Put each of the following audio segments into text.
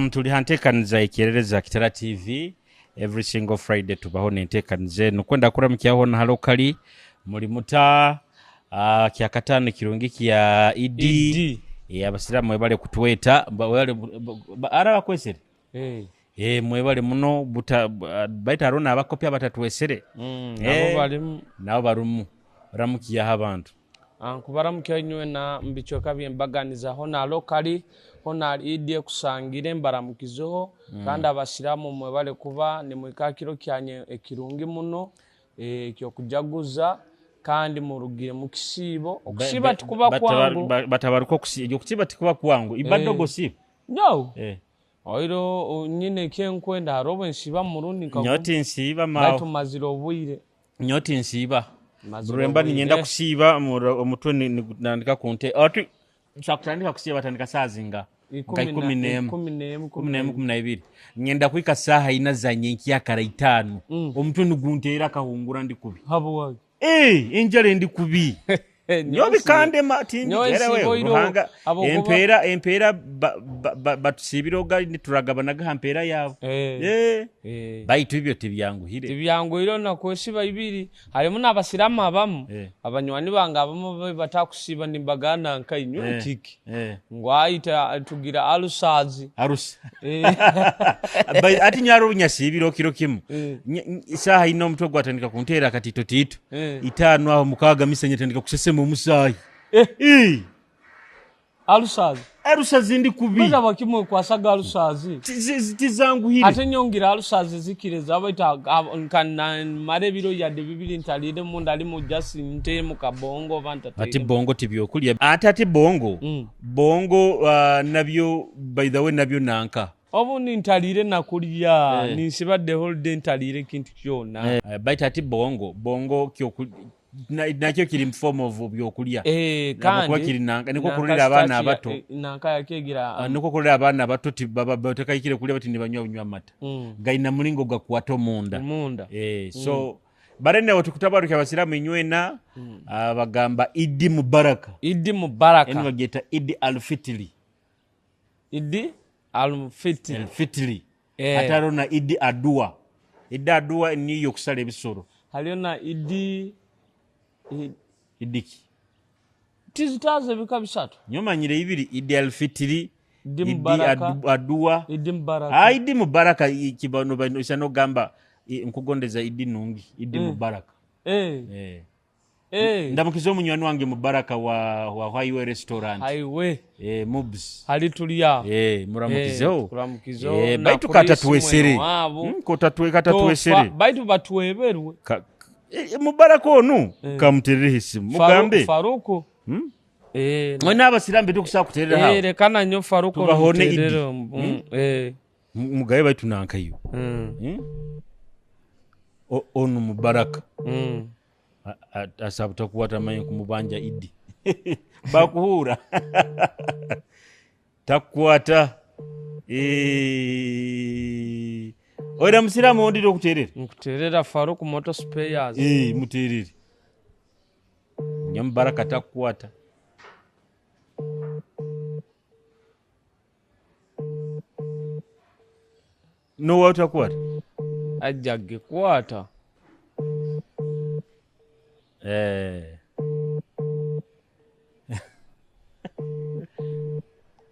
Tuli ha nteekaniza y'ekyererezi Kitara TV. Every single Friday tubaho n'enteekaniza enu. Kwenda kuramukya hoona hali okali muli muta kyakataano kirungi kya Idi. Idi. Eh, Abasiraamu mwebale kutweta mwebale ara bakwesere Eh. Eh, mwebale muno buta baitu hariho n'abakopi abatatwesere. Nabo Eh, balimu. Nabo barimu. Ramukiyaho abantu. Nkubaramukya inywena mu bicweka by'embaganiza hona locally hona Idi ekusangire mbaramukizeho kandi abasiramu mwebale kuba nimwika kiro kyanyu ekirungi muno ekyokujaguza kandi murugire mu kisiibo. Okusiiba tikuba kwangu. Batabaruka okusiiba. Okusiiba tikuba kwangu. Ibadde ogosiiba? No. Eh. Oiro nyine ekyenkwenda hariho obu nsiiba murundi nka Nyowe tinsiiba maawe. Baitu mazire obwire. Nyowe tinsiiba. Mazire Buri lwemba obwire. niinyenda kusiiba omutwe nigutandika kunte. Oti nshobora kutandika kusiiba batandika saaha zinga? Nka ikumi n'emwe. Ikumi n'emwe, Ikumi n'emwe, ikumi na ibiri. Nyenda kuhika saaha ina za nyenkyakara itaano. Omutwe nigunteera akahungura ndi kubi. Habwaki? Eh, enjara endi kubi. Nyowe bikandema Nyowe tindi nsiiba oiro Ruhanga habwokuba empeera empeera batusiibire oga nituragabanaga ha mpeera yaabo. Eh. Eh. Eh. Baitu ibyo tibyanguhire. Tibyanguhire nakwesiba ibiri. Harimu n'abasiraamu abamu abanywani bange abamu babe batakusiiba nimbagana nka inywe kiki ngu aita tugira alusazi. Arusa. Eh. Ati nyowe hariho obu nyasiibire okiro kimu. Saaha ina omutwe gwatandika kunteera akatiitotiito. Itaano aho mukaaga misa nyatandika kusesema omusaahi. Eh. Eh. Alusazi. Alusazi ndi kubi. Baitu abakimwekwasaga alusazi. Tizanguhire. Ate nyongira alusazi zikire zaba nka namara ebiro yadde bibiri ntaliremu ndalimu just nteemu kabongo oba ntateiremu. Ati bongo tibyokulya. Ate ati bongo bongo nabyo by the way nabyo nanka. Obundi ntaliire nakulya ninsiba the whole day ntaliire kintu kyona. Baitu ati bongo bongo kyokulya nakyo kiri mu form of byokulya. Eh, Habwokuba kandi kiri nanka nikwo nanka kurorera abaana starch ya- abato. nanka yakegira Nikwo kurorera abaana abato tibaba batakahikire kulya bati nibanywa bunywa amata. Gaina mulingo gakukwata omunda. Omunda. Eh, so barene tukutabaruka abasiramu inywena bagamba Idi Mubaraka. Idi Mubaraka. Enu bagyeta Idi Alfitiri. Idi Alfitiri. Alfitiri. Eh. Ate hariho na Idi Adua. Idi Adua niyo okusala ebisoro. Hariyo na Idi Idiki. Tizitaaza ebika bisatu. Nyowe manyire ibiri Idi Alfitiri, Idi Idi Mubaraka. Adua. Idi Mubaraka. Idi Mubaraka kiba noba isa nogamba nkugondeza Idi nungi, Idi Mubaraka. Eh. Eh. Eh. Ndamukiza omunywani wange Mubaraka wa Highway Restaurant. Highway. Eh, Mubs. Hali tuli aho. Eh, muramukizeho. Eh, turamukizeho. Eh, Na baitu Chris katatwesere. mwene wabo. Katatwesere. Tofa, baitu batweberwe. Mubaraka onu kamuterereho esimu. Mugambe. Faruku. Eh, Mwena abasiramu betukusobola kuterera eh, aho. reka nanyo Faruku Tubahone Idi. omuterere. Eh. Mugabe baitu nankayo. Onu Mubaraka. Asaba takuwata amanyi kumubanja Idi. Bakuhura. Takukwata. Eh. Oira musiramu ondi okuterera. Nkuterera Faruku Motor Spares. Eh, muterere. Nyamubaraka takukwata. No watakwata. Ajja gikwata. Eh.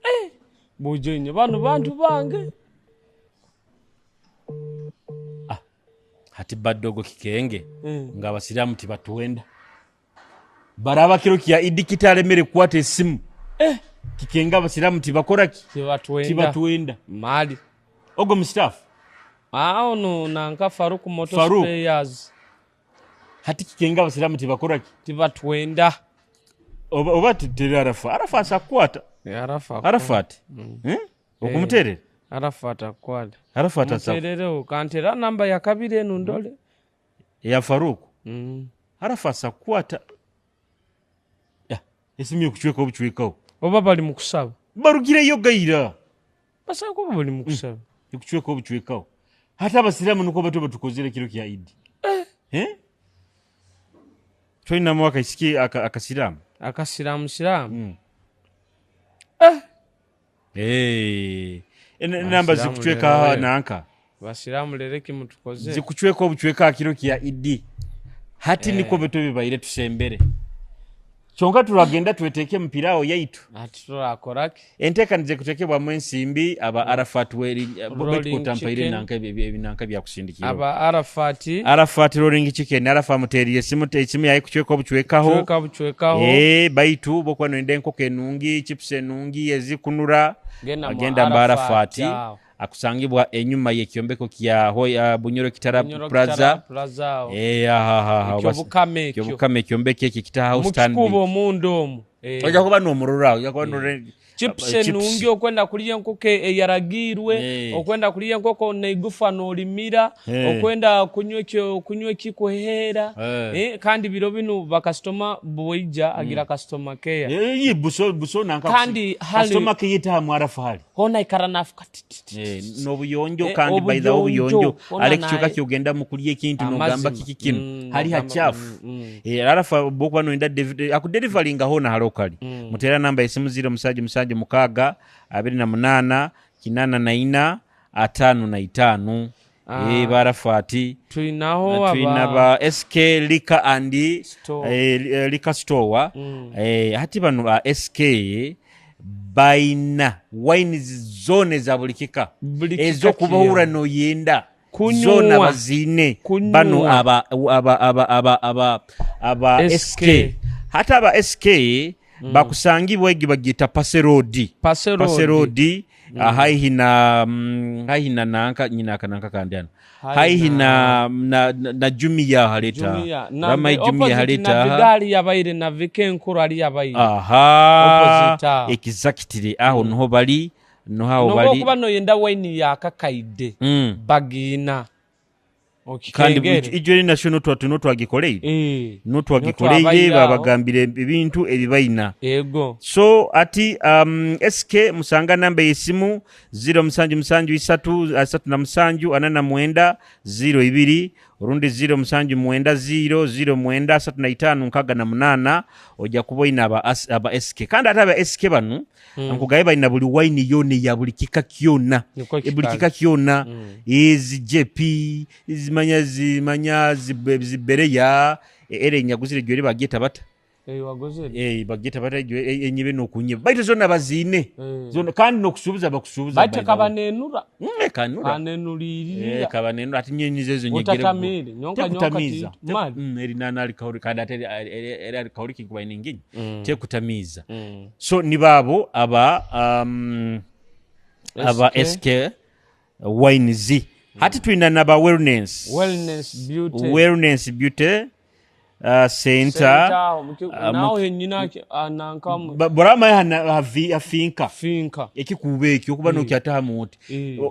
Eh, bujenye bano bantu bange. Hati badogo kikenge nga abasiramu tibatuwenda. Baraba kiro kya Idi kitalemere kukwata esimu. Kikenge abasiramu tibakora ki? Tibatuwenda. Tibatuwenda. Mali. Ogo mustafu. Ono nanka Faruku Motor Faruku. Spares. Hati kikenge abasiramu tibakora ki? Tibatuwenda. Oba teri Arafa. Arafa asakukwata. Arafa. Arafat. Okumuterera? Arafat akwata. Arafat asakukwata. Muterereho kantera namba ya kabiri enu ndole. Ya Faruku. Arafa asakukwata. Ya, esimu yokuchweka obuchwekaho. Oba bali mu kusaba. Barugireyo gaira. Basaba kuba bali mu kusaba. Ekuchweka obuchwekaho. Hata abasiramu nuko bato batukozere kiro kya Idi. Eh? Twina mu akaisiki akasiramu. Akasiramu siramu. Enamba Basiramu zikucweka lero we. nanka. Basiramu lero ekimutukoze. Zikucweka obucweka aha kiro kya Idi. Hati nikwo bitu bibaire tusembere. Kyonka turagenda tweteeke mu piraawo yaitu. Hati turakoraki? Enteekaniza ekuteekebwamu ensimbi aba Arafat Rolling betampaire Chicken. nanka ebinanka byakusindikira. Aba Arafat. Arafat Rolling Chicken, Arafa amuteeriire esimu esimu yaye kucweka obucwekaho. Cweka bucwekaho. Baitu bokuba noyenda enkoko enungi, chips enungi ezikunura, Genda mu agenda mba Arafat Arafat aho. akusangibwa enyuma y'ekyombeko kya Bunyoro Kitara Bunyoro Plaza. Kitara Plaza aho. Aha, Ekyo Bukama ekyo. Kyobukama ekyombeko ekyo ekitaha Stanley. Mukikuba omunda omu. Ojja kuba n'omurora, ojja kuba n'omurora. Chips enungi, okwenda kulya enkoko eyaragiirwe, okwenda kulya enkoko neigufa nolimira, okwenda kunywa ekyo kunywa ekikuheera. Kandi biro binu bakasitoma bwaija agira customer care. Yi buso buso nanka. Kandi customer care yetaha mu Arafa hali. Hona ikara nafuka ti, ti, ti, N'obuyonjo kandi by the way obuyonjo. Obuyonjo. Hona Ale kikyuka naye. kyogenda mu kulya ekintu nogamba Amazima. kiki kino hali Nogamba, hachafu. Arafa bokuba noyenda akudelivaringa hona halokali. Mutera namba esimu 0776 28 84 55. Barafati. Tulinaho Tulina aba ba SK Liquor and Store. Liquor Store. Hati bano ba SK baina wines zone za buli kika. Buli kika Ez'okubawura kya. noyenda. Kunywa. Zona baziine. Kunywa. Bano aba SK. SK. Hati aba SK bakusangibwa egi bagiyita Pase Road. Pase Road. Pase Road, haihi na haihi na nanka nyina aka nanka kandi hano. Haihi Haihi na Jumia haleta. Jumia. Na Ramai Jumia opposite haleta. na Vigali yabaire na Vikenkuru ali yabaire. Aha. Opposite aho. Exactly. Aho niho bali, niho aho Noba bali. okuba noyenda wine yakakaide. Bagiina. Kandi Okikengere. ijo nasho notwagikoleire. Notwagikoleire Notwabaire aho. babagambire ebintu ebibaina. Ego. So ati SK musanga namba y'esimu 0773 37 49 02 orundi 0790 09 35 68 ojja kuba oyina aba SK. Kandi ate aba SK bano nkugaye balina buli wine yona ya buli kika kyona. Niko Buli kikali. kika kyona. Ezi JP zimanya zimanya zibereya era enyaguzire gyeri bagyeta bata. Wagozere. Bagyeta bata enyibe n'okunyeba. Baitu zonna baziine. Zonna kandi n'okusuubuza bakusuubuza. Baite By the way. kabanenura. Kanura. Kanenulirira. Kabanenura ati nyenyi ezo nyegere. Otatamire. Nyonka nyonka Tekutamiiza. ti. Mali. Eri nana ali kauri kandi ate eri ali kauri kikuba ninginyi. Tekutamiiza. So ni baabo aba SK. SK Wines. Hati tulina naba Wellness. Wellness Beauty. Wellness Beauty Center. Center, naho henyina nanka Burama hafinka. Finka. Ekikuba ekyo okuba nokyataha muti.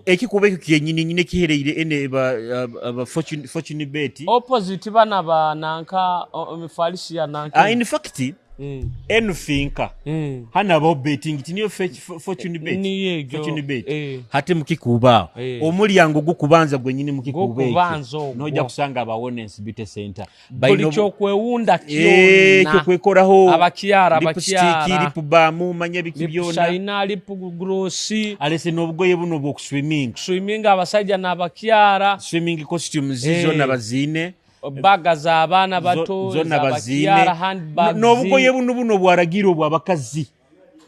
Ekikuba ekyo kyenyini nyine kihereire ene ba Fortune Bet. Opposite bana ba nanka mifalisi ya nanka. In fact, enu finka. Hana ba betting tiniyo Fortune Bet. Niyo egyo. Fortune Bet. Hati mukikuba. Eh. Omulyango gukubanza gwenyini mukikuba ekyo. Gukubanza ogwo. Nojja kusanga aba Wellness Beauty Center. Buli Balina kyokwewunda kyonna. Kyokwekoraho. Abakyara, Lipstick, abakyara. lip balm, manya biki Lip byonna. shine, lip gloss. Alese n'obugoye buno bw'okuswimming. Swimming abasajja n'abakyara. Swimming costumes zonna baziine. Baga z'abaana bato, Zonna baziine. z'abakyara, handbags. N'obugoye buno buno bwaragira obw'abakazi.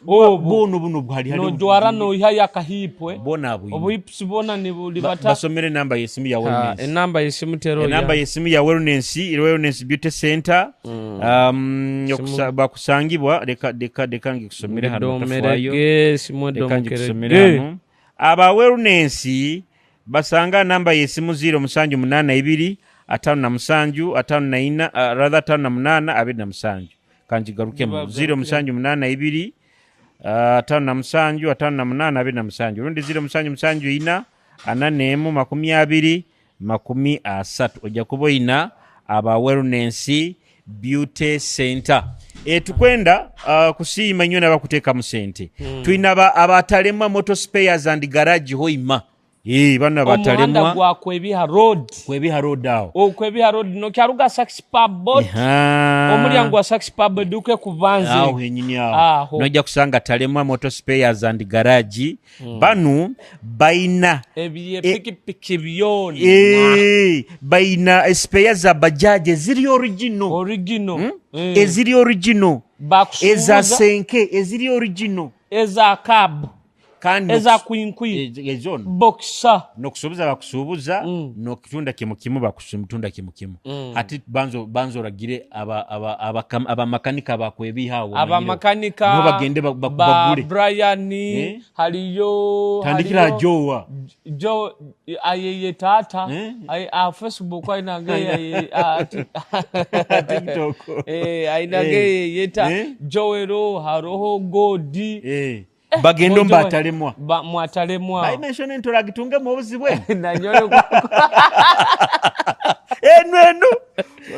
Obwo. Buno buno bwali hali. Nojwara noihayo akahipwe. Bona bwino. Obuhipusi bwona nibulibata. Basomere namba y'essimu ya Wellness. Enamba y'essimu tero Enamba y'essimu ya Wellness, Wellness Beauty Center. Bakusangibwa leka ngikusomere hano tafaayo. Ndomerege, simu Leka ngikusomere ndomerege. hano. Aba Wellness basanga namba y'essimu 0782 57 54, rather 58 27. Kanjigarukemu. Nibagarukire. 0782 57 58 27. Olundi 0774 41 20 30. Ojja kuba oyina aba Wellness Beauty Center. Tukwenda kusiima nnyo n'abakuteekamu ssente. Tulina abatalema Motor Spares and Garage Hoima. Eh, bano Omuhanda abatalemwa gwa Kwebiha Road. Kwebiha Road aho. Okwebiha Road nokyaruga Sax Pub Boat. Omulyango gwa Sax Pub eduka ekubanze. Aho henyini aho. Aho. Nojja kusanga Talemwa Motor Spares and Garage. Banu baina Ebiye pikipiki byona. Eh, baina spare za bajaji eziri original. Original. Eziri original. Bakusuubuza. Eza senke eziri original. Eza cab. Kandi Eza kwinkwin kwinkwi. Ezo Boxer. Nokusuubuza bakusuubuza, nokutunda kimu kimu bakutunda kimu kimu. Ati banzo banzo oragire abamakanika bakwebiha awo omanyire. Abamakanika Nibo bagende ba bagule. Brian Eh? Haliyo Tandikira haliyo Jowa. Jo ayeye tata. Eh? Ay, a Facebook ainange aye TikTok. Eh, ainange yeta Eh? Joero haroho Godi. Eh. Bagende Bonjo- mbatalemwa. Ba, mwatalemwa. Dimension entoragitungemu obuzibu Nanyole eno eno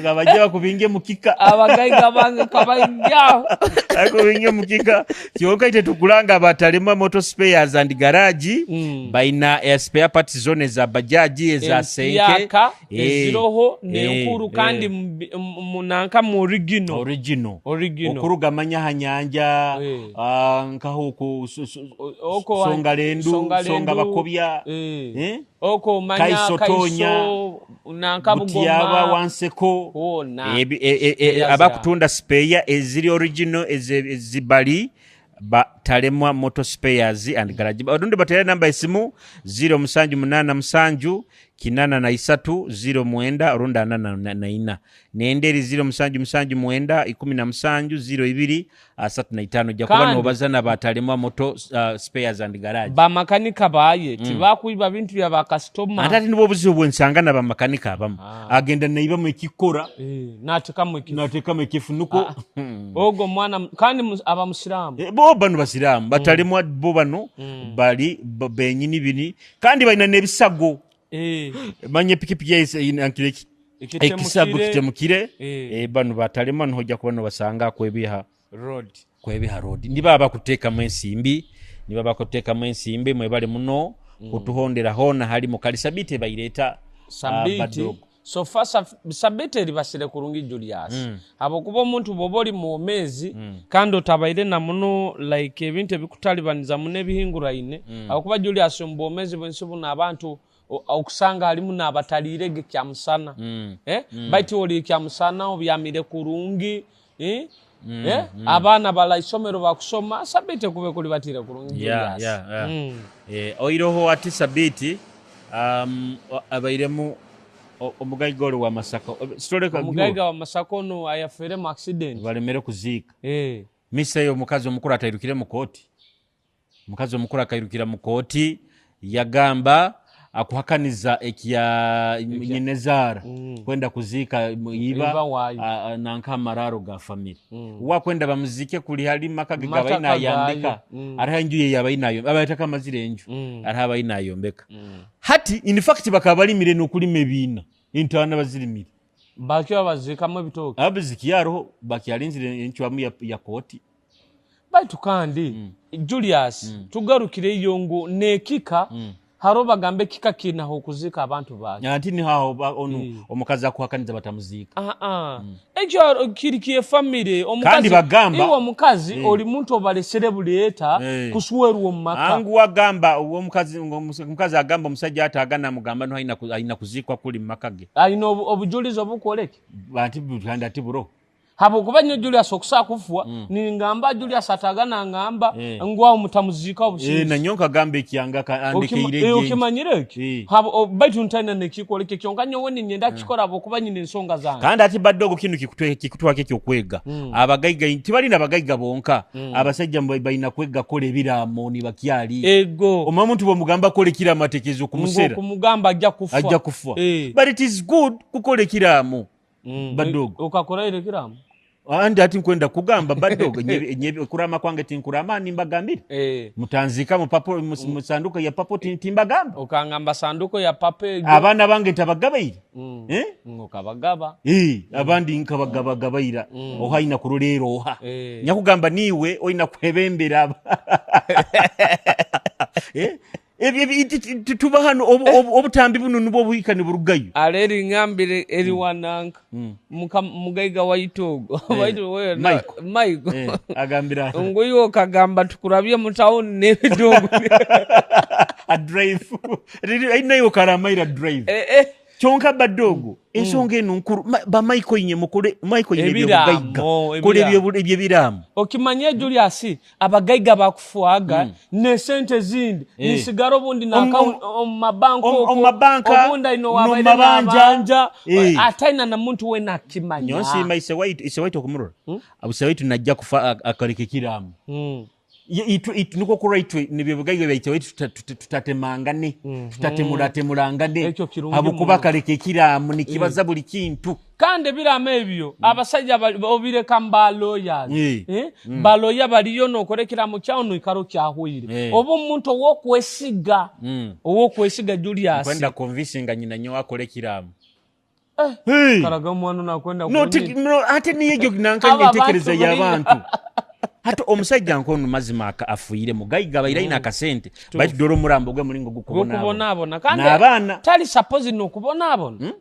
nga bajja bakubinge mukika. Abagaiga bange kabaija. Akubinge mukika kyonka tetukulanga abatalemwa Motor Spares and Garage. Balina spare parts zone eza bajaji, eza senke. Empyaka Eh, eziroho eh, nenkuru kandi munanka mu original. Original. Original. Okuruga manya ha nyanja. Eh. Nkaho oku Oko Songalendu, Songalendu, Songa bakobya. Eh. Eh? Oko manya Kaiso Tonya, Kaiso, nanka Butiaba, Bugoma. Wanseko. Wona. Ebi Spare abakutunda spare eziri original ezibali Batalemwa Motor Spares and Garage. Orundi batera namba esimu 0787 83 09 orundi 44 nenderi 0779 17 02 35 ojja kuba Kandi- nobaza na Batalemwa Motor Spares and Garage. Bamakanika baye tibakuiba bintu bya bakasitoma. Ate ati nibwo obuzibu bwensanga nabamakanika abamu agenda naibamu ekikora. Eh, natekamu ekifu. Natekamu ekifunuko. Ogwo mwana kandi aba musiraamu. Eh, bo bano basiraamu batalemwa bo bano bali benyini bini kandi balina n'ebisago. Eh. Manye pikipiki yankire ekisago kitemukire. Eh. Eh, bano batalemwa nihojja kuba nobasanga kwebiha Road. Kwebiha Road. Niba bakuteekamu ensimbi, niba bakuteekamu ensimbi mwebale muno kutuhondera hona hali mukali sabite baireeta. Sabiti Badogo. So far sabiti eribasire kurungi Julius, habwokuba omuntu bwoba oli mwomeezi kandi otabaire na muno like ebintu ebikutalibaniza muno ebihinguraine, habwokuba Julius omu bwomeezi bwensi buno abantu okusanga halimu n'abataliirege kyamusana, eh? Baitu oli kyamusana obyamire kurungi, eh? Eh? Abaana bala isomero bakusoma, sabiti kube kulibatire kurungi Julius. Eh, oiroho ati sabiti abairemu omugaiga oli wa Masaka. Sitoleka. Omugaiga wa Masaka ono ayafere mu accident. Balemere kuziika. Eh. Misa eyo omukazi omukulu atairukire mu kooti. Omukazi omukulu akairukira mu kooti yagamba akuhakaniza ekya nyinezaara kwenda kuziika iba, Iba waayo. Nanka amararo ga family wakwenda bamuzike kuli hali maka ge Mataka gabaina ayambika. gaayo. Ariho enju ye yabaina abayataka amazire enju ariho abaina ayombeka hati. In fact bakaba balimire n'okulima ebiina entaana bazirimire. Bakyo baziikamu ebitooke. Abaziki hariho bakyalinzire encwamu ya kooti. Baitu kandi Julius, tugarukireyo ngu nekika haro bagambe ekika kinaho okuziika abantu bakyo. Ati nihaho onu omukazi akuhakaniza batamuziika. Ah, ah. Ekyo kiri kyefamire. Kandi bagamba- Iwe omukazi oli muntu obalesere buleeta kuswerwa omu maka. Angu wagamba omukazi omukazi agamba omusajja ati agana amugamba no alina kuziikwa kuli mu maka ge. Alina obujulizi obukoleke. Ati kandi ati buro. Habwokuba nnyo Julius okusaa kufwa ningamba Julius atagana ngamba ngwawo mutamuziika obusinzi. Nanyo nkagamba ekyanga andekeire gengi. Okimanyire eki? Baitu ntalina nekikoleke kyonka nyowe ninyenda kikora habwokuba nyina ensonga zange. Kandi ati badde ogwo kinu kikutwako ekyokwega. Abagaiga tibalina abagaiga bonka, abasajja balina kwega kola ebiraamo nibakyali. Ego. Omwa muntu bwomugamba kola ekiraamo atekeeza okumusera. Ng'okumugamba ajja kufa. Ajja kufa. But it is good kukola ekiraamo badogo. Okakoraire ekiraamo? Andi ati nkwenda kugamba badogo kurama kwange tinkurama nimbagambire. Mutanzika mu papo mu sanduku ya papo timbagamba. Okangamba sanduku ya papo egyo. Abaana bange ntabagabaire. Eh? Okabagaba. Eh, abandi nkabagabagabaira oha aina kuroleera oha. Nyakugamba niiwe oina kwebembera. Eh? Tuba hano obutambi buno nibwo obuhika niburugayo. Ale ringambire eriwananka mugaiga waitu ogwo waitu we Michael. Michael. Agambira ati, Nguyo okagamba tukurabye mu town n'ebidongo. A drive naye karamaira drive. Kyonka badde ogwo ensonga eno nkulu. Bamaiko inye mukole maiko inye Ebiraamo, ebyobugaiga kola ebiraamo. Ebyebiraamo. Okimanye Julius, abagaiga bakufuaga nesente zindi nisigara obundi omu mabanka Omu mabanka, obundi aino n'omu wabaire mabanja. nabanja ataina na muntu wena akimanya. Nyo nsiima ise waitu, ise waitu okumurora, ise waitu najja kufa akaleka ekiraamo. Niko kurora itwe nibyobugaiga byaitu waitu tutatemangane, tutatemuratemurangane. Ekyo kirungi Habwokuba muno. kaleka ekiraamo nikibaza buli kintu. Kandi ebiraamo ebyo abasajja obireka mu ba lawyers. Baloya baliyo nokora ekiraamo kyawe noikara okyahwire. Oba omuntu owokwesiga, owokwesiga Julius. Kwenda convincinga nyina nyo akole ekiraamo. Karaga omwana nakwenda No, no, ate niyo egyo nanka Aba entekereza abantu y'abantu. Hati omusajja nkono mazima afuire mugaiga baire aine akasente, baitu dora omurambo gwe mulingo gukubonaabona. Gukubonaabona kandi N'abaana. Tali suppose nokubonaabona.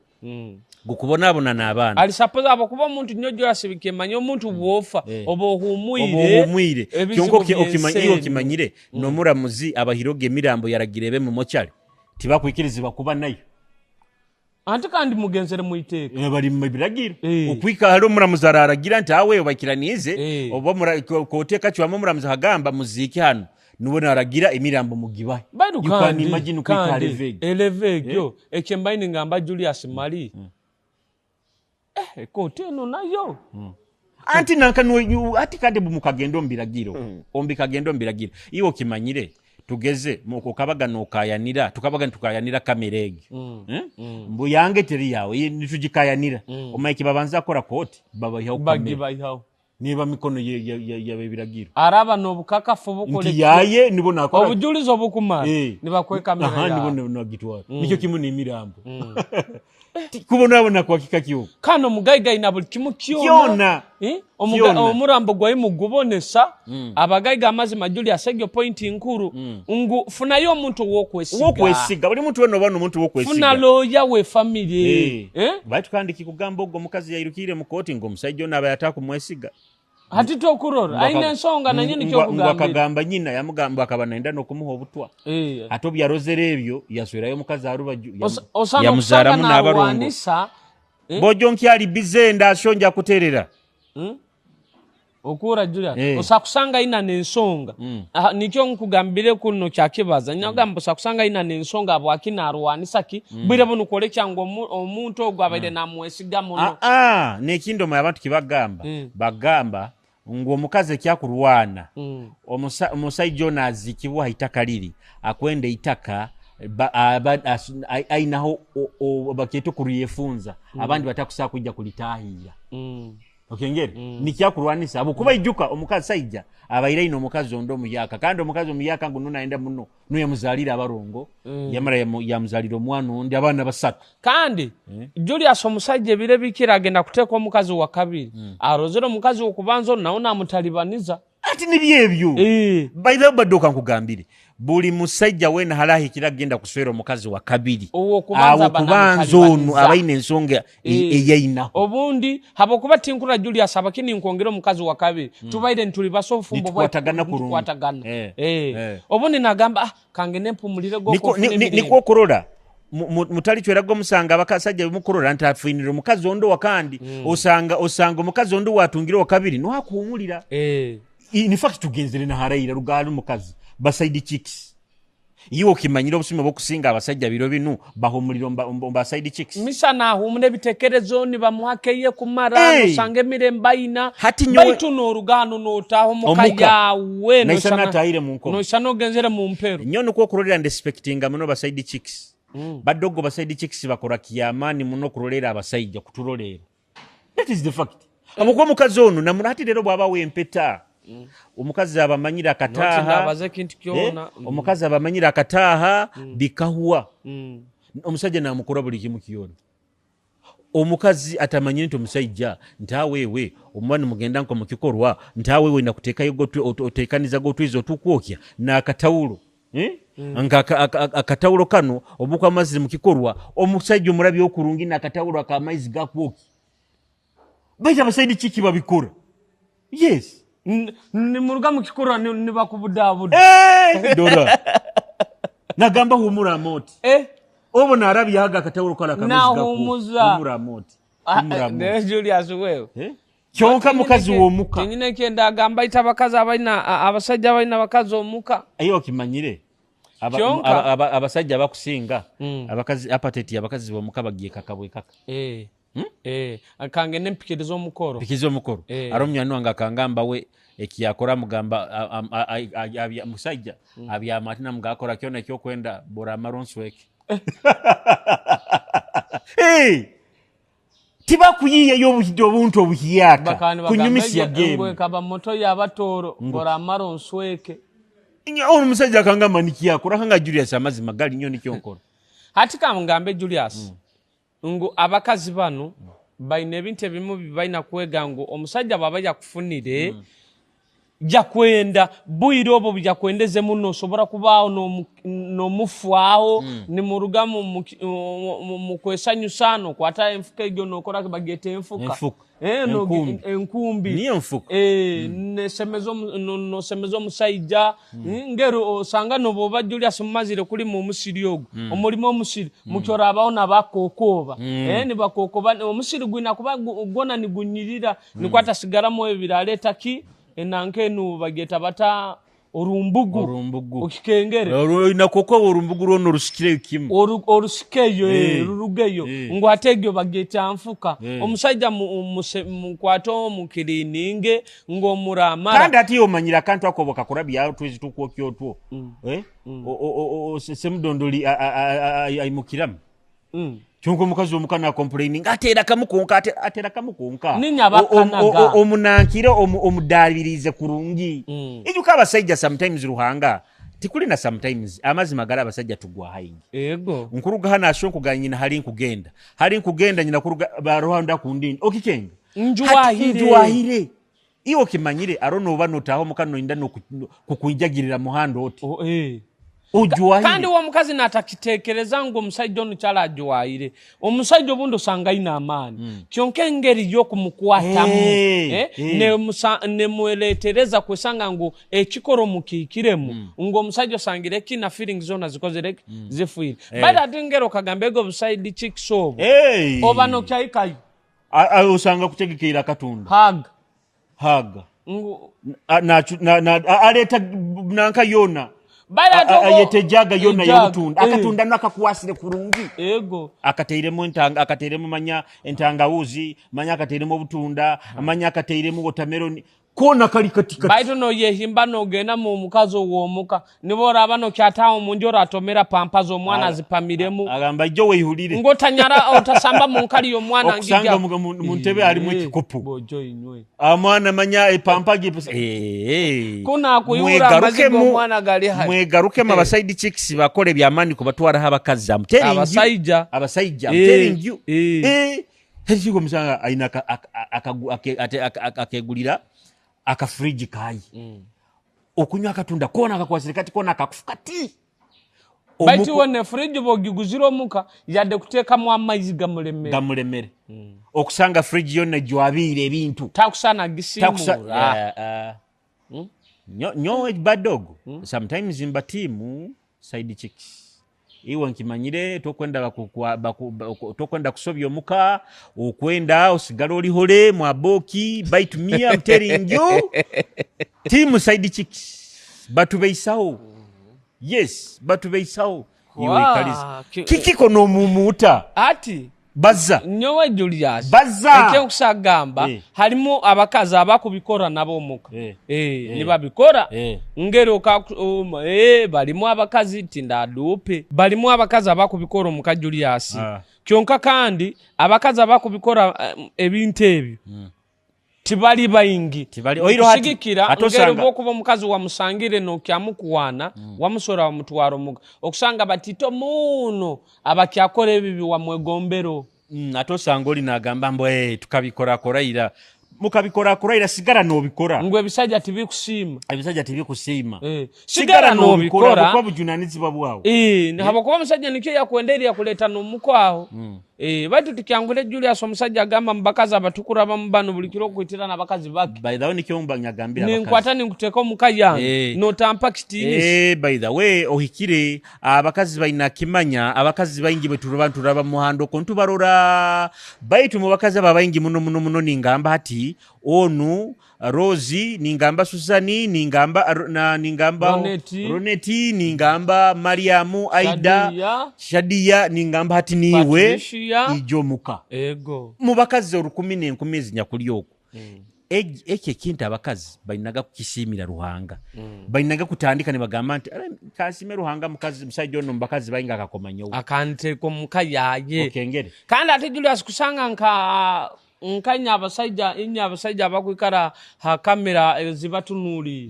Gukubonaabona n'abaana. Ali suppose abokuba omuntu nyo Julius bikemanya omuntu bwofa oba ohumwire. Oba ohumwire. Ebizibu Kyonka by'ensi iwe eno. Okimanyire n'omuramuzi abahiroga emirambo yaragira ebe mu mochari tibakwikirizibwa kuba nayo. Anti kandi mugenzere muiteeka. Bali mu biragiro. Okwika hali omuramuzi araragira nti awe obakiranize oba koteeka cwamu omuramuzi agamba muziike hano niwe naragira emirambo mugibahe. Baitu You can kandi imagine okwika kandi elevege. Elevegyo ekyembaini ngamba Julius mali ekooti eno nayo. Anti nanka ati kandi mukagenda omu biragiro, ombikagenda omu biragiro iwe okimanyire tugeze mukabaga nokayanira tukabaga nitukayanira kamera egyo. Mbu yange teri yawe nitugikayanira omaye kibabanza kora kooti babayihaho kamera. Bagibayihaho. Niba mikono yabebiragiro araba n'obukakafu bukole nti yaye nibo nakora obujulizi obukumara nibakuha kamera Aha, nibo yawe. nagitwara nikyo kimu n'emirambo kubonabona kwa kika kyoko. Kandi omugaiga aina buli kimu kyona. Kyona. Eh? Kyona. Omurambo gwayi mugubonesa abagaiga. Amazima Julius, egyo pointi nkuru ngu funayo omuntu owokwesiga. Wokwesiga buli muntu wena oba n'omuntu Funa wokwesiga. looya we family. Eh? Baitu kandi kikugamba ogwo omukazi yairukire mu kooti ng'omusajja ono aba yatakumwesiga. Hati tokurora aina ensonga nanye nikyo Ngwa kugambira. Akagamba nyina yamugamba akaba nenda n'okumuha obutwa. Ate obu yarozere ebyo yaswerayo omukazi arubaju Osana yamuzaaramu okusanga n'abarongo. narwanisa. Eh? Bojo nkyali bize ndasho nja kuterera. Okura Julius osakusanga aina n'ensonga. Aha, nikyo nkugambire kuno kyakibaza nyagamba osakusanga aina n'ensonga abwaki narwanisa ki bwire buno kole kyangu omuntu ogwo abaire namwesiga muno. Ah, n'ekindi omwe abantu kibagamba bagamba ngu omukazi ekyakurwana omusajja ono aziikibwa ha itaka liri akwenda eitaka ainaho bakyeta okuryefunza abandi batakusaa kwijja kulitahiira. Okengere nikyakurwanisa habwokuba ijuka omukazi saija abaire aine omukazi ondi omuyaka kandi omukazi omuyaka ngu nunayenda muno nuyamuzalira abarongo yamara yamuzalira omwana ondi abaana basatu. Kandi Julius, omusajja ebiro ebikira agenda kuteeka omukazi wa kabiri arozere omukazi wokubanza ono nawe namutalibaniza. Ati nibyo ebyo. By the way, badde okankugambire buli musajja wena halahikira agenda kuswera omukazi wa kabiri Owokubanza awo aba kubanza ono namutalibaniza. Abaine ensonga eyainaho. Obundi habwokuba tinkura Julius abakini nkwongera omukazi wa kabiri tubaire ntulibasa obufumbo Nitukwatagana kurungi. Nitukwatagana. Obundi nagamba ah, kange nempumulire Nikwo okurora mutali chweraga omusanga abakasajja bimukurora nti afinire omukazi ondi wakandi osanga omukazi ondi watungire wa kabiri nwakuhumulira. In fact tugenzere naharaira rugari omukazi ba side chicks iwe okimanyire obusuma bwokusinga abasajja biro binu bahumulira omba side chicks. Misa nahumura ebitekerezo nibamuhakeye kumara nosanga emirembe aina. Hati Baitu n'orugano notaha omuka Omuka. yawe Naisa natahire mu nkomo. Noisana ogenzere mu mpero. Nyo nikwo okurorera ndespectinga muno ba side chicks badogo ba side chicks bakora kiyamaani muno kurolera abasajja kuturolera. That is the fact amukuba omukazi ono namuna hati rero bwaba wempeta omukazi abamanyire akataaha. Notindabaza ekintu kyona. Omukazi abamanyire akataaha bikahuwa omusajja namukora buli kimu kyona. Omukazi atamanyire nti omusajja nti aweewe omuba nimugenda nko mukikorwa nti aweewe nakuteekayo oteekaniza gotwiza otukwokya n'akatawulo. Eh? Nka akatawulo kano obuka amazire mukikorwa omusajja omurabye okurungi nakatawulo akamaizi gakwoki baita abasaidi kiki babikora. Yes. Nimuruga mukikorwa nibakubudabuda. Eh, dora nagamba humura amoti. Obo narabye haga akatawulo kala akamaizi gakwoki. Nahumuza. Humura amoti. Humura amoti. Ne Julius wewe. Eh? Kyonka mukazi w'omuka. Tinyine kyenda agamba ita abakazi abalina abasajja abalina abakazi omuka. Ayo okimanyire. Kyonka. Abasajja bakusinga abakazi appetite abakazi b'omuka bagiye kakabwe kaka. Kange nempikiriza omukoro. Pikiza omukoro. Ari omunywani wange akangamba we ekiyakora amugamba musajja abyama ati namuga akora kyona ekyokwenda bora amara onsweke. Hey! Tibakuyiyeyo obuntu obuhiyaka Bakani bagamba kunyumisia ege- game. Ngwe kaba moto y'abatoro bora amara onsweke. Ono omusajja akangamba nikiyakora kanga Julius amazima gali nnyo nikyo nkora. Hati kamugambe Julius ngu abakazi bano balina ebintu ebimu bibalina kwega ngu omusajja bw'aba yakufunire jakwenda bwire obwo bujakwendeze muno osobora kubaawo n'omufwaho nimuruga mu kwesanyusa nokwata enfuka egyo nokora bageta enfuka. Enfuka. Eh, Enkumbi. Enkumbi. Niyo nfuka. Eh, nosemeza omusajja ngero osanga noboba Julius mumazire kulima omusiri ogwo omulimo omusiri mukyorabaho nabakokoba nibakokoba omusiri gwina kuba gwona nigunyirira nikwo atasigaramu ebiraleta ki enanka enu bageta bata orumbugu. Orumbugu. Okikengere. Nakoko orumbugu lwono orusikireyo kimu. Orusikeyo rurugeyo ngu ate egyo bageta nfuka. Omusajja mukwate omukirininge ng'omuramara. Kandi ate omanyira akantu ako bakakurabya twezi tukwokya otwo. Eh? Semudondoli aimukiramu. Kyonka omukazi omuka nakomplaining ateera kamu konka ateera kamu konka. Ninya bakanaga. Omunankire omudaabirize kurungi. Ijuka abasajja sometimes ruhanga tikulina sometimes amazima gali abasajja tugwa haingi. Ego. Nkuruga hano asho nkuganya nyina hari nkugenda hari nkugenda nyina kuruga baruhanda kundindi okikenga. Njuwahire. Hati njuwahire iwo kimanyire arono oba notaho mukano inda no kukuijagirira muhando oti. Oh, eh. Ojuwahire. Kandi uwo mukazi natakitekereza ngo omusajja ono kyalajuwayire omusajja obundi osanga ayina amaani kyonka engeri y'okumukwatamu nemweretereza kwesanga ngu ekikoro mukiikiremu ngu omusajja osangire ki na feelings zona zikozere ki zifiire but ate ngero okagamba ego buside chicks obwo oba nokyaikayo. Osanga kutegekeera akatunda. Hag. Haga. Ngu Aleeta nanka yona. Bali ate Ayeta ejaga yona ejaga, y'obutunda. Akatunda nakakuwasire kurungi. Ego. Akateiremu entanga akateiremu manya entangawuzi manya akateiremu obutunda manya akateiremu watermelon kona kali katika. Baitu noyehimba nogenda mu mukazi ow'omuka nibo oraba nokyataawo munju oratomera pampa z'omwana zipamiremu. Agamba ijjo weihulire. Ng'otanyara otasamba mu nkali y'omwana. Okusanga mu ntebe halimu ekikopo. Bojo inywe. Amwana manya epampa gye. Kuna akuyura amazzi g'omwana gali hali. Mwegarukemu abaside chicks bakole byamaani kubatwaraho abakazi. I'm telling you. Abasajja. Abasajja, I'm telling you. Ekiko omusanga alina akegulira akafriji kayi okunywa akatunda kona akakwasire kati kona akakufu kati. Baitu iwe ne fridge bw'ogiguzira omuka yadde kuteekamu amazzi gamulemere. Gamulemere okusanga fridge yonna gyabiire ebintu. Takusaana gisiimuula. Nyowe badogo sometimes mba tiimu side chicks iwe nkimanyire tokwenda tokwenda kusobya omuka okwenda osigala olihole mwaboki baitu me I'm telling you team side chicks batubeisawo. Yes, batubeisawo iwe. Ikaliza kikiko n'omumuuta. Ati Bazza. Nyowe Julius Bazza. ekyokusagamba halimu abakazi abakubikora nabo omuka nibabikora ngeri balimu abakazi tindadupe balimu abakazi abakubikora omuka Julius. Kyonka kandi abakazi abakubikora ebintu ebyo tibali baingi. Tibali- Oiro hati- Kusigikira hati ngeri bwokuba omukazi wamusangire nokyamukuwana wamusora wamutwara omuka okusanga batito muno abakyakora ebibi wamwegombero. Ate osanga oli nagamba mbu "Eh, tukabikorakora ira." Mukabikora kuraira, sigara nobikora. Ngu ebisajja tibikusiima. Ebisajja tibikusiima. Sigara nobikora kuba bujunanizibwa bwawe. Habwokuba omusajja nikyo yakwendeire, yakuleeta n'omuko aho. Baitu tikyanguhire Julius, omusajja agamba mu bakazi abatukurabamu banu buli kiro okwitirana abakazi bake. By the way, nikyo mba nyagambira abakazi. Ninkwata ninkuteeka omuka yange notampa kitiinisa. By the way, ohikire. Abakazi baina kimanya, abakazi baingi bweturuba nturaba mu muhanda okwo ntubarora, baitu mu bakazi abo abaingi muno muno muno ningamba hati onu Rose, ningamba Susani, ningamba na, ningamba Roneti. Roneti, ningamba Mariamu, Aida, Shadia. Shadia, ningamba hati niiwe Patricia. ijo muka. Ego. Mu bakazi orukumi n'enkumi ezinyakuli okwo. Ekyo ekintu abakazi bainaga kukisiimira Ruhanga. Bainaga kutandika nibagamba nti, Ara, kansiime Ruhanga mukazi, musaija ono mu bakazi baingi akakoma nyowe. Akanteeka omuka yaye. Okengere. Kandi ate Julius kusanga nka nkanya abasaija, inya abasaija abakwikara ha kamera ezibatunuuli.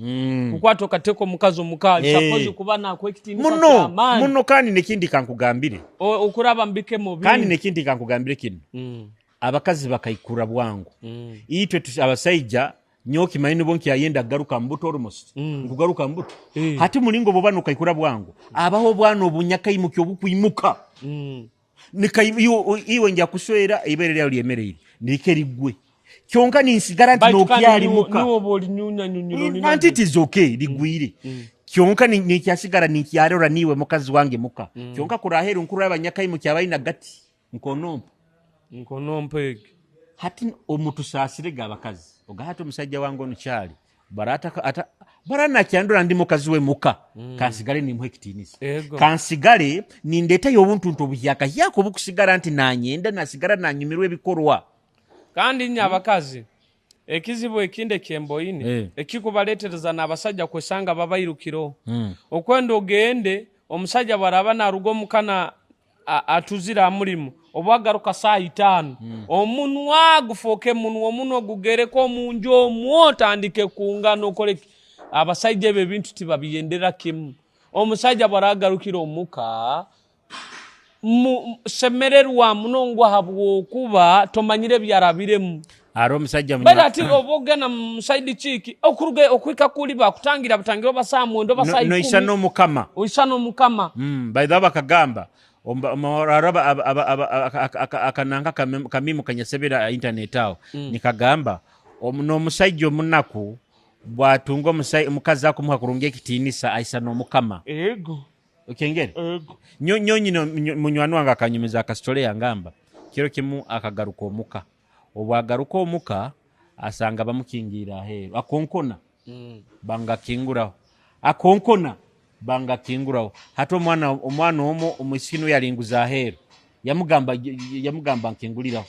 Kukwata okateeka omukazi omuka, suppose kuba nakuha ekitiinisa Muno, ky'amaani. Muno, kandi nekindi kankugambire. Okuraba mubikemo bingi. Kandi nekindi kankugambire kinu. Abakazi bakaikura bwangu. Itwe abasaija nyowe kimanyi nibwo nkyayenda kugaruka mbuto almost. Nkugaruka mbuto. Hati mulingo bwoba nokaikura bwangu, abaho obwana obunyakaimukya obukwimuka. Iwe nja kuswera ibere lyawe lyemereire nirike rigwe. Kyonka ninsigara nti Baitu kandi nokyalimuka. niwe oba olinyunyanyunyira olina Anti it is okay rigwire. Kyonka nikyasigara nikyarora niwe mukazi wange muka. Kyonka kuraheru nkuru abanyakaimukya abaina gati nkonompa. Nkonompa egi. Hati omutusaasire ga abakazi. Oga hati omusajja wange onu kyali. Barata ata barana kyandura ndi mukazi we muka. Kansigale nimuha ekitiinisa. Kansigale nindetayo obuntu obuhyaka hyaka obukusigara nti nanyenda nasigara nanyumirwa ebikorwa. Kandi nya abakazi ekizibu ekindi ekyemboine ekikubaletereza n'abasajja kwesanga babairukiro. Okwenda ogende omusajja bwaraba naruga omukana atuzire aha murimo obu agaruka saaha itaano, omunwa gufooke munwa, omunwa gugereke omunju omwo otandike kungana okore ki. Abasaija ebyo ebintu tibabiyendera kimu. Omusaija bwaragarukira omuka, semererwa muno ngu ahabwokuba tomanyire ebyarabiremu. Hariho omusajja Baitu ati oba ogenda mu side chick okuruga okuhika kuri bakutangira batangira oba saa mwenda oba saa Noisa ikumi. n'omukama. Oisa n'omukama. By the way bakagamba hariho akananka kamimu kanyasebera internet aho. Nikagamba n'omusaija omunaku bwatunga omukazi akumuha kurungi ekitiinisa aisa n'omukama. Ego. Okengere? Ego. Nyo nyine munywani wange akanyumiza akasitore yangamba kiro kimu akagaruka omuka. Obwagaruka omuka asanga bamukingiire aheeru akonkona bangakinguraho, akonkona bangakinguraho. Hati omwana omwo omwisiki niwe yalinguza aheeru yamugamba nkinguliraho.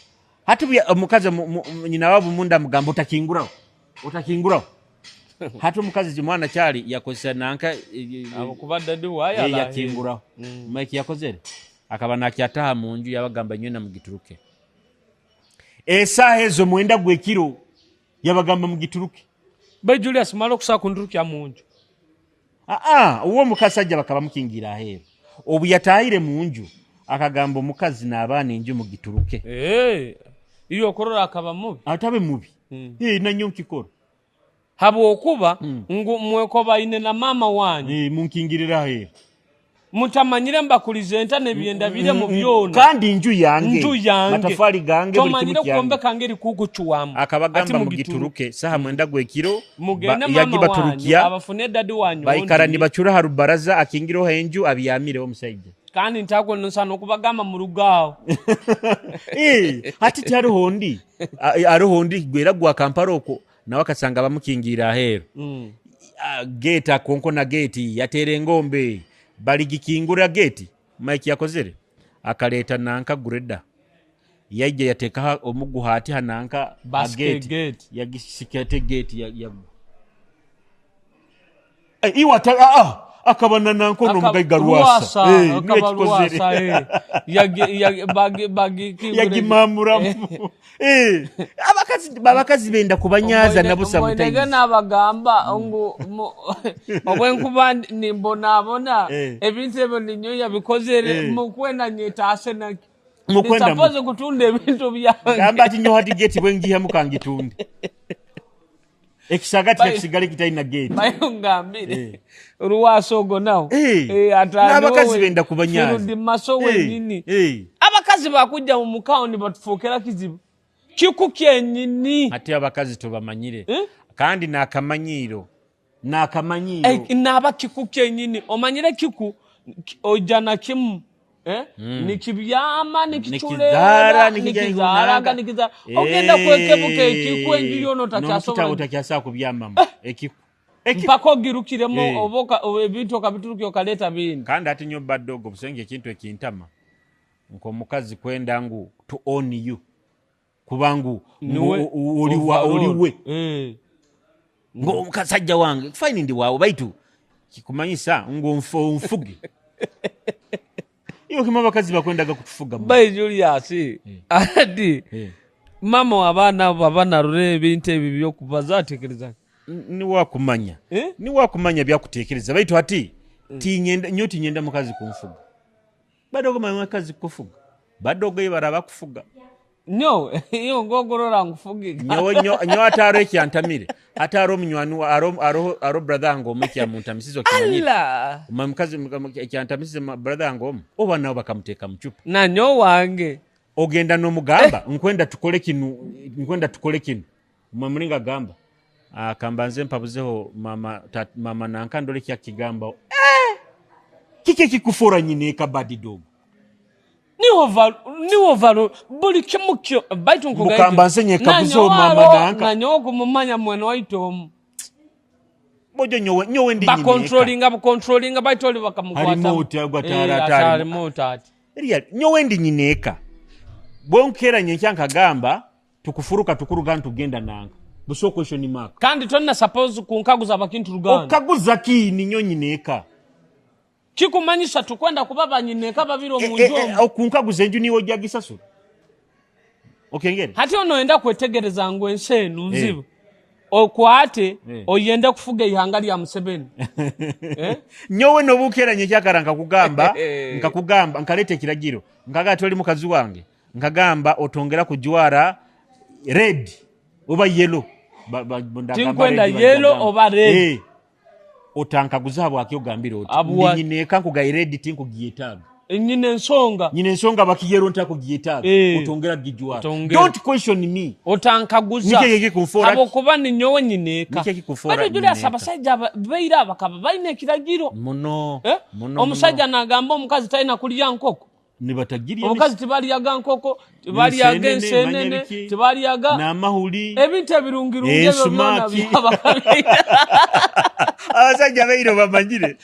Hati omukazi nyina wabo munda amugamba otakinguraho, otakinguraho. Hati omukazi omwana kyali yakozesa nanka, Abo kuba dadi wayo alahe. Yakinguraho. Mike yakozere akaba nakyataha mu nju yabagamba nywena mugituruke. Esaaha ezo mwenda gw'ekiro yabagamba mugituruke. Bai Julius mara okusaa kundurukya mu nju. Uwo omukazi ajja bakaba mukingira aheeru. Obu yataahire mu nju akagamba omukazi n'abaana enju mugituruke. Iyo okurora akaba mubi. Atabe mubi. Nanyo nkikora. Habwokuba ngu mwekobaine na mama wanyu. Munkingirira aheeru. Mutamanyire mbakulize enta n'ebyenda bire mu byona. Kandi nju yange. Nju yange. Matafari gange buli kimu Tomanyire kyange. kwombeka ngeri kugucwamu. Akabagamba Ati mugituruke saha mwenda gw'ekiro, Mugende mama yagi baturukya, wanyu, abafune dadi wanyu baikara ondi. nibacura ha rubaraza akingireho enju abyamireho omusaija. Kandi ntakwo nsana okubagamba muruga aho. Hati tihariho ondi. Hariho ondi gwera gwa Kampala okwo nawe akasanga bamukingiire aheeru. Gate akonkona gate yateera engombe baligikingura gate Mike yakozere akaleeta nanka greda yaija yateekaho omuguha ati ha nanka ha Basike gate. gate. Yagisika ate gate yagwa. Iwe ata, akaba na nanka ono omugaiga Rwasa. Rwasa, Niwe akaba ekikozere. Rwasa, Yagimamuramu. Abakazi benda kubanyaza nabo Omboine sometimes. nabagamba ngu obwenkuba nimbonabona, ebintu ebyo ninyo yabikozere, mukwena nyetaase naki. Mukwenda Suppose kutunda ebintu byange. Gamba ati nyowe hati geti bwengihamu kangitunde. Ekisagati kisigale kitalina geti. Bayo ngambire. Ruwasa ogwo nawo. N'abakazi benda kubanyaza. Field marshal wenyini. Abakazi bakujja mu mukawo nibatufuukira kizibu. Kiku kyenyini. Ate abakazi tobamanyire. Kandi n'akamanyiiro. N'akamanyiiro. Naba kiku kyenyini. Omanyire kiku ojja na kimu. Nikibyama, nikiculeera, nikizaaraga, nikizaara. Ogenda kwekebuka ekiku enju yoona otakyasobola. N'omukitabu otakyasobola kubyamamu. Ekiku. Mpaka ogirukiremu oba ebintu okabiturukya okaleeta bindi. Kandi ati nyo badde ogwo busenge ekintu ekintama nk'omukazi kwenda ngu to own you. Kuba ngu oliwe. Ngo omusajja wange fine ndi waawe baitu kikumanyisa ngu onfuge. Iyo kima abakazi bakwendaga kutufuga. Bai Julius. Ati mama w'abaana abo baba narora ebintu ebi by'okubaza atekereza. Niwakumanya. Niwakumanya byakutekereza baitu ati tinyenda nyo tinyenda mukazi kunfuga. Badogo mama mukazi kufuga. Badogo ibara bakufuga. No, iyo ngogorora ngufuge. Nyowe nyo ataro ekyantamire. Ataro munywani wa aro brother wange omwe ekyamuntamisize okimanyire. Allah. Mama mukazi ekyantamisize brother wange omwe. Oba nabo bakamuteeka mu cupa. Na nyo wange. Ogenda n'omugamba nkwenda tukole kinu, nkwenda tukole kinu. Mwe mulinga gamba. Kambanze mpabuzeho mama mama nanka ndole kya kigamba. Kike kikufura nyine ekabadi dogo. Niwo valo buli kimu kyo baitu nkugaite. Mukamba nsenye kabuzeho mama nanka. Na nyowe kumumanya mwene waitu omu. Bojo nyowe ndi nyine. Bakontrolinga, bukontrolinga baitu oli bakamukwata. Remote agwa tara tara. Remote ati. Real nyowe ndi nyine eka. Bonkera nyenkya nkagamba tukufuruka tukuruga ntugenda nanga. Buso question mark. Kandi tonna suppose kunkaguza bakintu ruganda. Okaguza ki ni nyo nyine eka. Kikumanyisa tukwenda kuba banyineka babiri omunju. Okunkaguza enju niwe ojja gisasula. Okengere. Hati ono enda kwetegereza ngu ensi enu nzibu. Okwate oyenda kufuga ihanga lya Museveni. Nyowe nobukera nyekyakara nkakugamba, nkakugamba nkaleta ekiragiro. Nkaga toli mukazi wange. Nkagamba otongera kujwara red oba yellow. Tinkwenda yellow oba red. Otankaguza bwaki ogambira oti nyineka nkugaye red tinkugiyetaaga. Nyine ensonga. Nyine ensonga bakiyero ntakugiyetaaga. Otongera gijwara. Don't question me. Otankaguza. Nike kikufora. Abokuba ni nyowe nyineka. Nike kikufora. Bado Julius abasajja beira bakaba balina ekiragiro. Muno. Muno. Omusajja nagamba omukazi talina kulya nkoko. Nibatagirya omukazi tibalyaga nkoko, tibalyaga ensenene, tibalyaga n'amahuli. Ebintu ebirungirungi ebyo byona byabakabi. Abasajja beira bamanyire.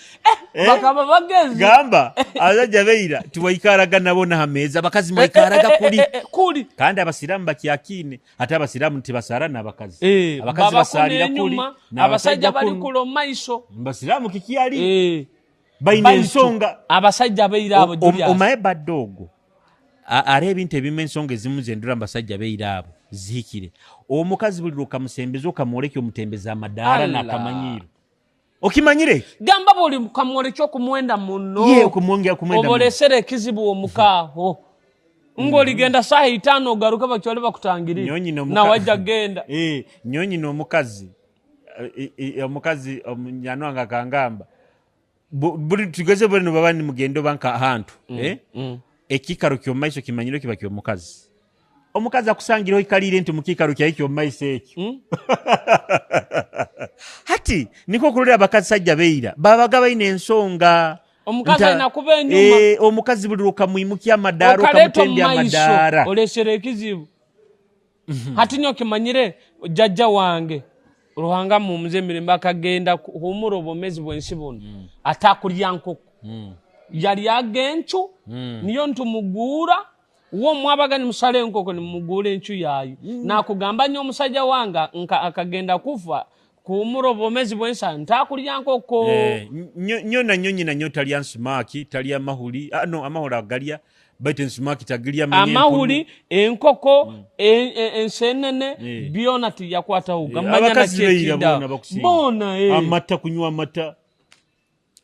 Bakaba bagezi. Gamba abasajja beira tiwaikaraga nabo na hameza abakazi mwaikaraga kuli. Kuli. Kandi abasiramu bakyakine ate abasiramu tibasara n'abakazi. Abakazi basalira kuli. Abasajja bali kulo maiso. Mbasiramu kikyali. Baina ensonga. Abasajja beira abo Julius. Omaye badogo. Are ebintu ebimu ensonga ezimu zendura abasajja beira abo zihikire. Omukazi buli lukamusembeza okamwoleka omutembeza amadaara n'akamanyiro. Okimanyire? Gamba buli kamwoleka okumwenda muno. Ye okumwongera kumwenda. Obolesere ekizibu omukaaho. Ng'oligenda saaha itaano ogaruke bakyole bakutangirire. Na wajja genda. Nyonyi n'omukazi. Omukazi omunyanwa nga kangamba. Buli tugeze buli nibaba ni mugendo banka ahantu, Ekikaro ky'omumaiso kimanyire kiba ky'omukazi. Omukazi akusangira oikalire nti mu kikaro kyaye ky'omumaiso ekyo. Hati niko okulolera abakasajja beira babaga balina ensonga. Omukazi alina kuba enyuma. Omukazi buli lwokamwimukya amadaara, Okaleeta okamutembya omumaiso, amadaara. Olesera ekizibu. Hati nyo kimanyire jjajja wange Ruhanga mumuze emirembe akagenda kuhumura obwomezi bw'ensi buno. Atakulya nkoko. Yalyaga encu, niyo ntumuguura. Uwo mwabaga nimusala enkoko nimumuguura encu yayo. Nakugamba nyo omusajja wange akagenda kufa kuhumura obwomezi bw'ensi ntakulya nkoko. Nyo na nyo nyina nyo talya nsumaki, talya mahuli. No, amahuli agalya. Baitu ensumaki tagirya manye Amahuli, enkoko, ensenene, byona tiyakwataho. Gamanya Abakazi na beira kyekinda. boona bakusinga. Boona, Amata, kunywa amata.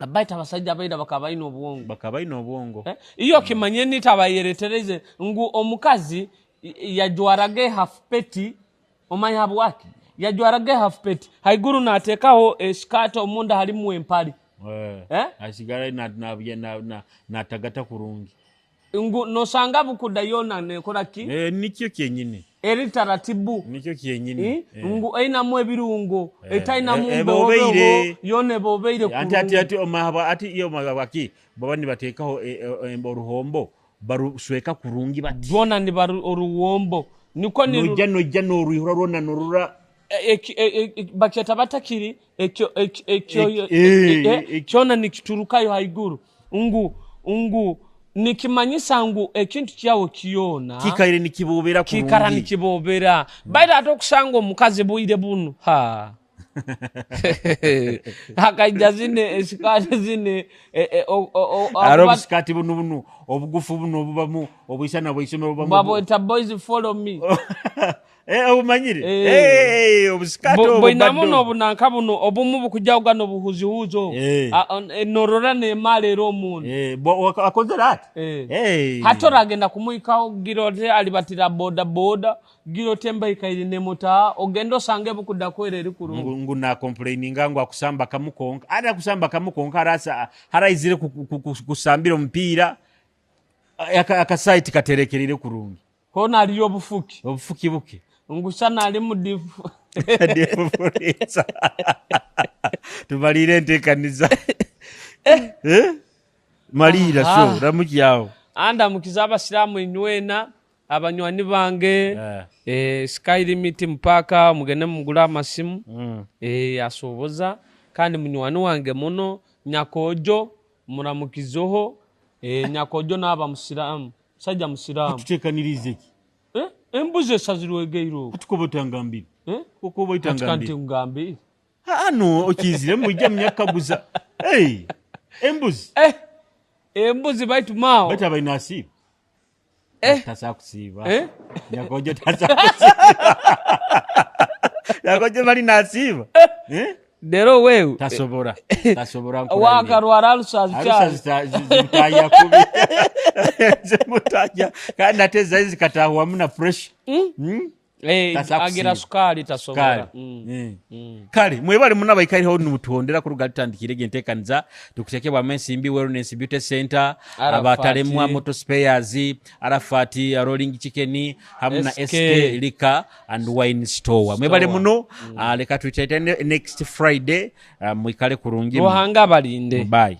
Baitu abasajja abaira bakaba baine obwongo. Bakaba baine obwongo. Eh? Iyo kimanye nita abayeretereze ngu omukazi yajwaraga half peti. Omanya habwaki yajwaraga half peti? Haiguru nateekaho esikaati, omunda halimu empali. Eh? Asigara natagata kurungi. Ngu nosanga bukuda yona nekora ki? Eh, nikyo kyenyini. Eri taratibu. Nikyo kyenyini. Ngu einamu ebirungo, etainamu ebobeire. mbehobeho, yona ebobeire. Anti ati kurungi. Ati omahaba ati iyo ati baba nibateekaho oruhombo, barusweka kurungi bati. Rwona niba oruwombo niko ni Nojja norwihura rwona norura. Bakyeta batakiri ekyo ekyo. Kyona nikiturukayo haiguru, ngu nikimanyisa ngu ekintu kyawe kyona kikaire nikibobera kikara kurungi. Nikibobera. Baira ate okusanga omukazi bwire bunu ha hakaija zine esikaati zine Ari obusikati bunu obugufu buno obubamu obwisana bwaisomero bubamu. Babweta "boys follow me". Eh, obumanyire. Eh. Eh, obusikati obwo Bwinamu badde nobunanka buno obumu bukujauga nobuhuzihuzi obu. Norora nemala era omundu. Eh, akozere ati. Hati oragenda kumuhikaho gira ote alibatira boda boda, gira ote mbaikaire nemutaa, ogenda osange bukuda kwera eri kurungi. Ngu nakomplaininga ngu akusamba kamukonka, ari akusamba kamukonka, arasa haraizire kusambira omupiira, akasaiti katerekerire kurungi. Hona aliyo obufuki. Obufuki buke. Ngusana ali mudifu. Ndifufuliza. Tumalire enteekaniza. Eh? Malira. So ramukyawo. Andamukiza abasiraamu inywena, abanywani bange. Sky Limit mpaka mugende mugule amasimu. Asuubuza kandi munywani wange muno Nyakojo, muramukizeho. Nyakojo naaba musiraamu, musajja musiraamu. Tuteekanirize ki? Eh? Embuzi esazirwe egeire oku. Ati otangambire. Eh? Okuba Ati kanti otangambire. ngambire. Ano okizire mwijja munyakaguza. Hey, embuzi. Eh, embuzi baitu mao. Baitu abaina asiiba. Eh. Tasa kusiiba. Eh? Nyakojo tasa kusiiba. Nyakojo bali nasiiba. Eh? Rero wewe Tasobora. Tasobora. Wakarwara alusazi Arusa cyane. zimutaya kubi. Zimutaya. Kandi ate zai zikatahwamu na pressure. Tasa Agira kusiiba. sukali tasobora. Kale. Kale mwebale muna baikaireho nimutuhondera kuruga tutandikire enteekaniza tukutekebwamu ensimbi Wellness Beauty Center, Arafat. abatalemwa Motor Spares, Arafat Rolling Chicken hamu na SK. SK Liquor and Wine Store. Mwebale muno. Ah, leka tuitaite next Friday. Ah, mwikale kurungi. Ruhanga abalinde. Bye.